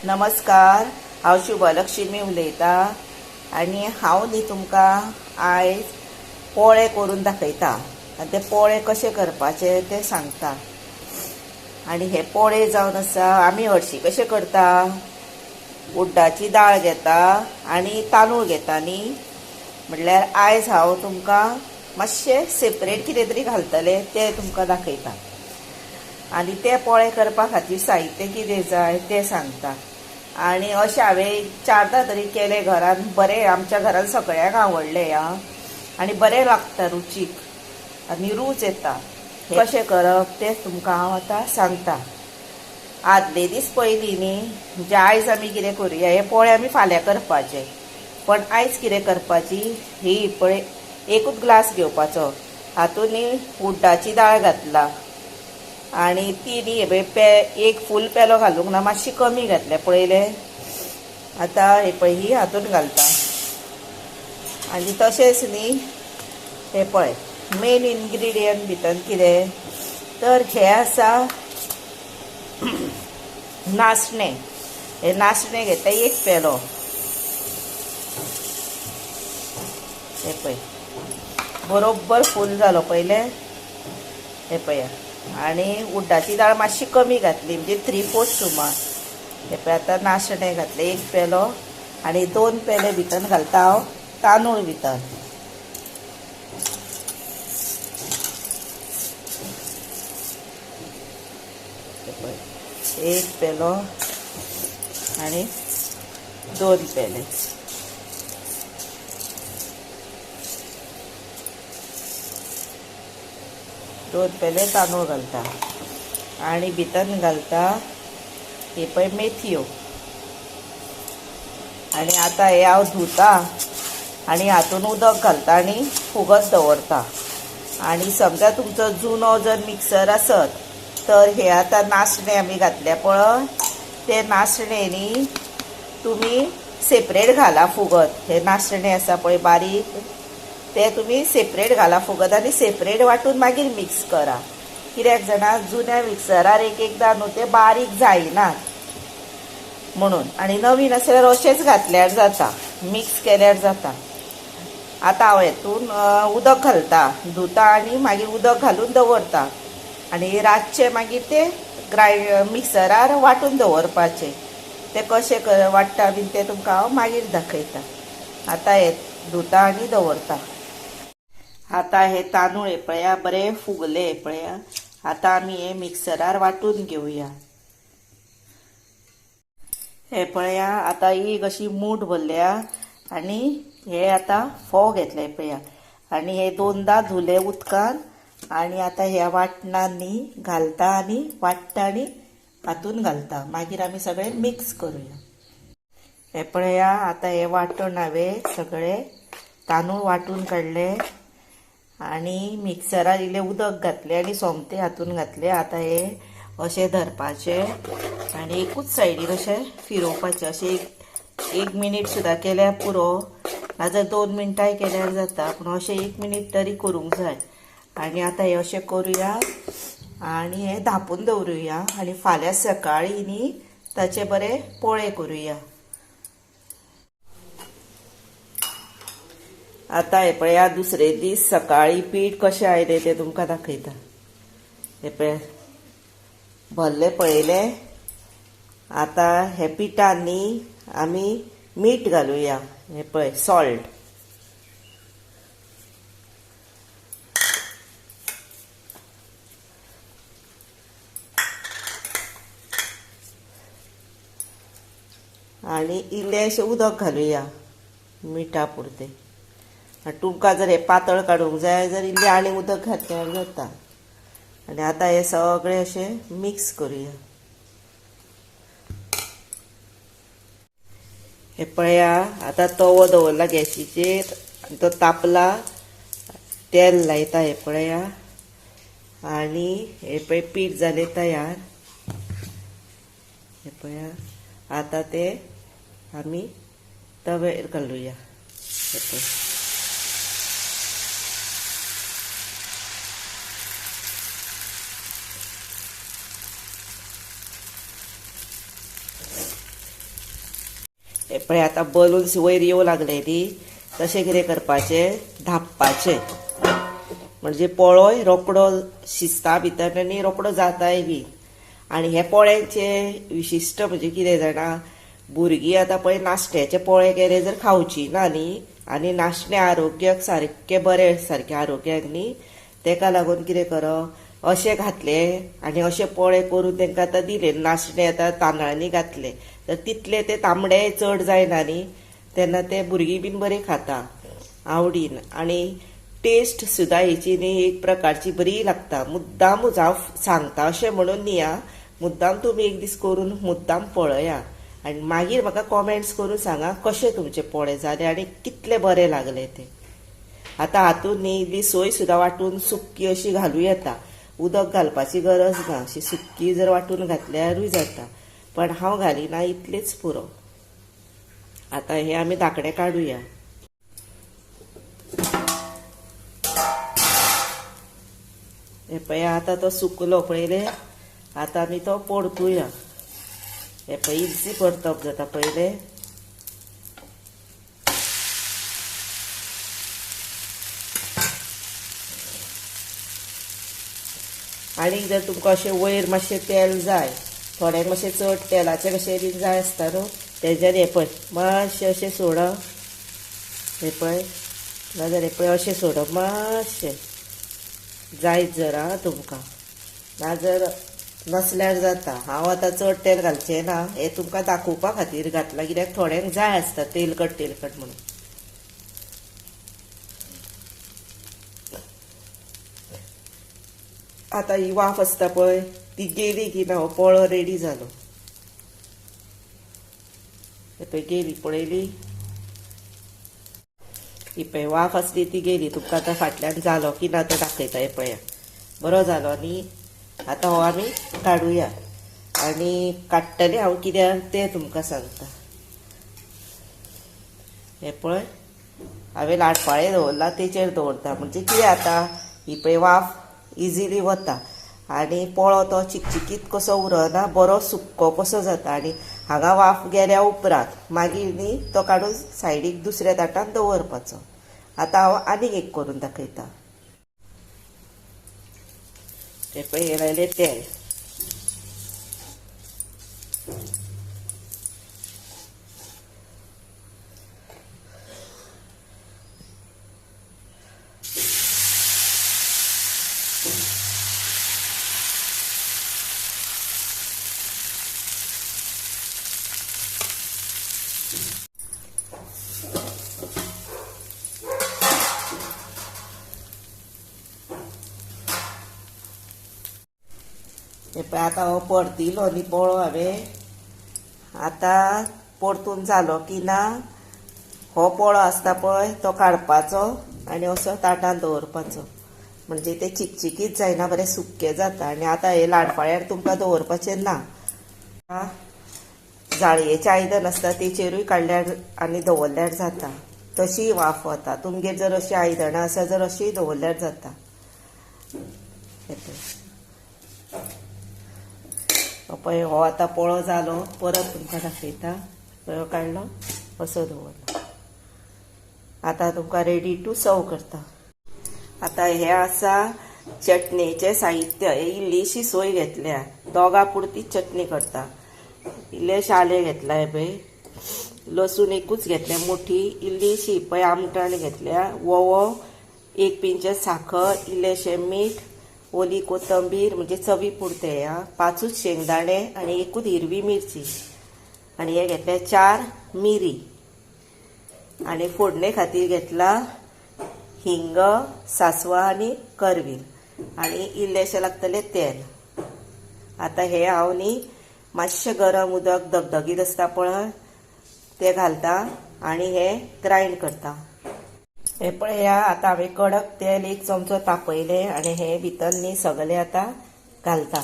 नमस्कार, हांव शुभलक्ष्मी उलयता आनी हांव न्ही तुमकां आयज पोळे करून दाखयता आनी ते पोळे कशे करपाचे ते सांगता. आनी हे पोळे जावन आसा आमी हरशीं कशे करता, उड्डाची दाळ घेता आनी तांदूळ घेता न्ही. म्हटल्यार आयज हांव तुमकां मातशें सेपरेट कितें तरी घालतलें तें तुमकां दाखयता आनी ते पोळे करपा खातीर साहित्य कितें जाय तें सांगता. आनी अशें हांवें चारदां तरी केलें घरान, बरें आमच्या घरान सगळ्यांक आवडलें आं, आनी बरें लागता रुचीक आनी रूच येता. कशें करप तें तुमकां हांव आतां सांगता. आदले दीस पयलीं न्ही, म्हणजे आयज आमी कितें करुया, हे पोळे आमी फाल्यां करपाचे, पण आयज कितें करपाची, ही पळय एकूच ग्लास घेवपाचो, हातूंत न्ही उड्डाची दाळ घातला आनी ती न्ही हे पळय एक फूल पेलो घालूंक ना, मातशी कमी घातल्या पळयलें. आतां हे पळय ही हातूंत घालता. आनी तशेंच न्ही हे पळय मेन इनग्रिडियंट भितर कितें तर हे आसा नासणें. हे नासणें घेता एक पेलो, हे पळय बरोबर फूल जालो पयलें, हे पळय. आनी उड्डाची दाळ मातशी कमी घातली, म्हणजे 3/4 सुमार. हे पळय आतां नासणें घातलें एक पेलो आनी 2 पेले भितर घालता हांव तांदूळ भितर. हे पळय एक पेलो आनी 2 पेले. दोन पेले तांदूळ घालता आनी भितर घालता हे पळय मेथयो. आनी आतां हे हांव धुता आनी हातून उदक घालता आनी फुगत दवरता. आनी समजा तुमचो जुनो जर मिक्सर आसत तर हे आतां नासणें आमी घातले पळय, ते नासणें न्ही तुमी सेपरेट घाला फुगत. हे नासणें आसा पळय बारीक, ते तुमी सेपरेट घाला फुगत आनी सेपरेट वांटून मागीर मिक्स करा. कित्याक जाणा, जुन्या मिक्सरार एक एकदां न्हू ते बारीक जायनात म्हणून, आनी नवीन आसल्यार अशेंच घातल्यार जाता, मिक्स केल्यार जाता. आतां हांव हेतून उदक घालता, धुता आनी मागीर उदक घालून दवरता आनी रातचें मागीर ते मिक्सरार वांटून दवरपाचें. ते कशें वांट्टा बीन तें तुमकां हांव मागीर दाखयता. आतां हे धुता आनी दवरता. आतां हे तांदूळ हे पळया बरे फुगले हे पळया, आतां आमी हे मिक्सरार वांटून घेवया. हे पळया आतां एक अशी मूठ भरल्या आनी हे आतां फोव घेतले पळया, आनी हे 2दा धुले उदकान आनी आतां ह्या वाटणान न्ही घालता आनी वाट्टा आनी हातून घालता, मागीर आमी सगळें मिक्स करुया. हे पळया आतां हे वांटण हांवें सगळें तांदूळ वांटून काडले आनी मिक्सरार इल्लें उदक घातलें आनी सोमतें हातून घातलें. आतां हे अशें धरपाचें आनी एकूच सायडीन अशें फिरोवपाचें, अशें एक मिनीट सुद्दां केल्यार पुरो, नाजाल्यार 2 मिनटांय केल्यार जाता, पूण अशें 1 मिनीट तरी करूंक जाय. आनी आतां हें अशें करुया आनी हें धांपून दवरुया आनी फाल्यां सकाळीं न्ही ताचे बरे पोळे करुया. आतां हे पळया दुसरे दीस सकाळीं पीठ कशें आयलें तें तुमकां दाखयता. हे पळया भरलें पळयलें. आतां हे पिठान न्ही आमी मीठ घालुया, हे पळय सॉल्ट. आनी इल्लें उदक घालुया मिठा पुरतें. तुमकां जर हे पातळ काडूंक जाय जर इल्लें आनी उदक घातल्यार जाता. आनी आतां हे सगळें अशें मिक्स करुया. हे पळया आतां तवो दवरला गॅसीचेर आनी तो तापला, तेल लायता हे पळया. आनी हे पळय पीठ जालें तयार. हे पळया आतां ते आमी तव्यार घालुया. हे पळय हे पळय आतां बलून्स वयर येवं लागले न्ही, तशें कितें करपाचें, धांपपाचें. म्हणजे पोळोय रोकडो शिजता भितर आनी रोकडो जाताय बी. आनी हे पोळ्यांचे विशिश्ट म्हणजे कितें जाणा, भुरगीं आतां पळय नाश्त्याचे पोळे केले जर खावची ना न्ही, आनी नाशणें आरोग्याक सारकें बरें, सारकें आरोग्याक न्ही, तेका लागून कितें करप, अशें घातले आनी अशे पोळे करून तांकां आतां दिले. नाशणें आतां तांदळांनी घातले तर तितले ते तांबडे चड जायना न्ही, तेन्ना ते भुरगीं बीन बरें खाता आवडीन. आनी टेस्ट सुद्दां हेची न्ही एक प्रकारची बरी लागता. मुद्दामूच हांव सांगता अशें म्हणून न्ही आं, मुद्दाम तुमी एक दीस करून मुद्दाम पळया आनी मागीर म्हाका कॉमेंट्स करून सांगा कशे तुमचे पोळे जाले आनी कितले बरे लागले ते. आतां हातूंत न्ही इल्ली सोय सुद्दां वांटून सुक्की अशी घालूं येता, उदक घालपाची गरज ना. अशी सुक्की जर वांटून घातल्यारूय जाता, पण हांव घालिना, इतलेच पुरो. आतां हे आमी धाकणें काडुया. हे पळय आतां तो सुकलो पळयले, आतां आमी तो परतुया. हे पळय इझी परतप जाता पयले. आनीक जर तुमकां अशें वयर मातशें तेल जाय, थोड्यांक मातशें चड तेलाचें कशें बीन जाय आसता न्हू, तेज्यान हें पळय मातशें अशें सोडप, हें पळय, नाजाल्यार हें पळय अशें सोडप मातशें जायत जर आं तुमकां, नाजर नसल्यार जाता. हांव आतां चड तेल घालचें ना, हें तुमकां दाखोवपा खातीर घातलां, कित्याक थोड्यांक जाय आसता तेलकट तेलकट म्हणून. आतां ही वाफ आसता पळय ती गेली की ना हो पोळो रेडी जालो. हे पळय गेली, पळयली ही पळय वाफ आसली ती गेली. तुमकां आतां फाटल्यान जालो की ना तें दाखयता. हे पळया बरो जालो न्ही. आतां हो आमी काडुया आनी काडटले हांव कित्याक तें तुमकां सांगता. हे पळय हांवें लाटपाळें दवरलां तेचेर दवरता, म्हणजे कितें जाता ही पळय वाफ इजिली वता आनी पोळो तो चिकचिकीत कसो उरना, बरो सुक्को कसो जाता. आनी हांगा वाफ गेल्या उपरांत मागीर न्ही तो काडून सायडीक दुसऱ्या ताटान दवरपाचो. आतां हांव आनीक एक करून दाखयता. हे पळय हे लायलें तेल, हे पळय आतां हो परतिलो न्ही पोळो हांवें. आतां परतून जालो की ना हो पोळो आसता पळय तो काडपाचो आनी असो ताटान दवरपाचो, म्हणजे ते चिकचिकीत जायना, बरें सुक्कें जाता. आनी आतां हे लाडपाळ्यार तुमकां दवरपाचें ना. जाळयेचें आयदन आसता तेचेरूय काडल्यार आनी दवरल्यार जाता, तशीय वाफ वता. तुमगेर जर अशीं आयदनां आसा जर अशीय दवरल्यार जाता. पळय हो आतां पोळो जालो, परत तुमकां दाखयता. पळय काडलो असो दवरलो. आतां तुमकां रेडी टू सर्व करता. आतां हें आसा चटणेचें साहित्य. हे इल्लीशी सोय घेतल्या, दोगां पुरती चटणी करता. इल्लेशें आलें घेतलां, हे पळय लसूण एकूच घेतल्या मोठी, इल्लीशी पळय आमटाण घेतल्या, वोवो एक पिंच साखर, इल्लेशें मीठ, ओली कोथंबीर म्हणजे चवी पुरते, 5 शेंगदाणे आनी एकूच हिरवी मिरची, आनी हे घेतले 4 मिरी, आनी फोडणे खातीर घेतला हिंग, सासवां आनी करवील, आनी इल्लेशें लागतलें तेल. आतां हे हांव न्ही मातशें गरम उदक धगधगीत आसता पळय तें घालता आनी हे ग्रायंड करता. हे पळया आतां हांवें कडक तेल 1 चमचो तापयलें आनी हे भितर न्ही सगळें आतां घालता.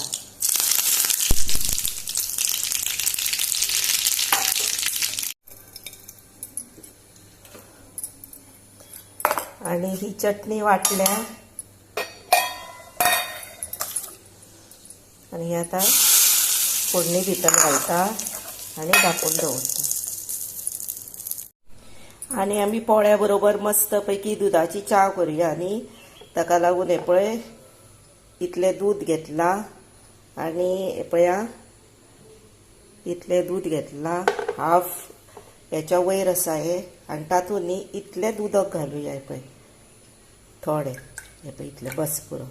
आनी ही चटणी वांटल्या आनी हे आतां फोडणी भितर घालता आनी धांपून दवरता. आनी आमी पोळ्या बरोबर मस्त पैकी दुदाची च्या करूया न्ही. ताका लागून हे पळय इतलें दूद घेतलां आनी हे पळया इतलें दूद घेतलां, हाफ हेच्या वयर आसा हे. आनी तातूंत न्ही इतलें दुदक घालुया. हे पळय थोडें, हे पळय इतलें बस पुरो.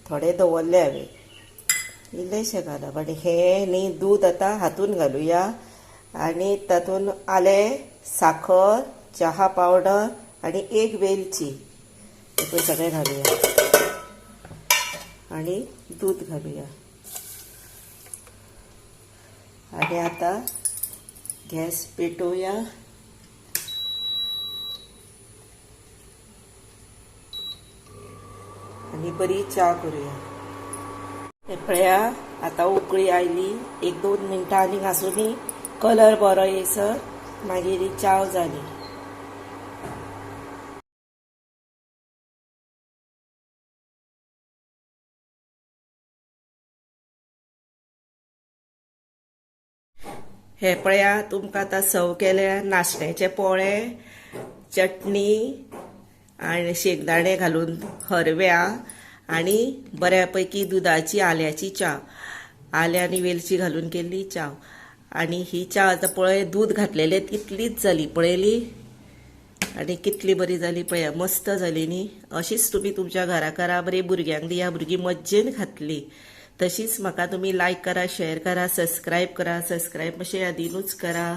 थोडें दवरलें हांवें, इल्लेशें घालप. आनी हें न्ही दूद आतां हातून घालुया आनी तातूंत आलें, साखर, चहा पावडर आनी एक वेलची हे पळय सगळें घालुया आनी दूद घालुया. आनी आतां गॅस पेटोवया. आनी बरी च्या करूया. हे पळया आतां उकळी आयली, 1-2 मिनटां आनीक आसूनी कलर बरो येयसर मागीर ही च्या जाली. हे पळया तुमकां आतां सर्व केल्या नाशण्याचे पोळे, चटणी आनी शेंगदाणे घालून हरव्या आनी बऱ्यापैकी दुदाची आल्याची च्या, आले आनी वेलची घालून केल्ली च्या. आनी ही च्या आतां पळय दूद घातलेलें तितलीच जाली पळयली, आनी कितली बरी जाली पळया, मस्त जाली न्ही. अशीच तुमी तुमच्या घरा करा, बरी भुरग्यांक दिया, भुरगीं मज्जेन खातली. तशीच म्हाका तुमी लायक करा, शेअर करा, सबस्क्रायब करा. सबस्क्रायब मातशें यादीनूच करा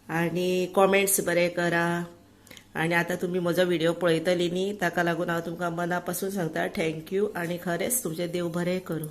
आनी कॉमेंट्स बरे करा. आनी आतां तुमी म्हजो व्हिडिओ पळयतली न्ही, ताका लागून हांव तुमकां मना पासून सांगता thank you. आनी खरेंच तुमचें देव बरें करूं.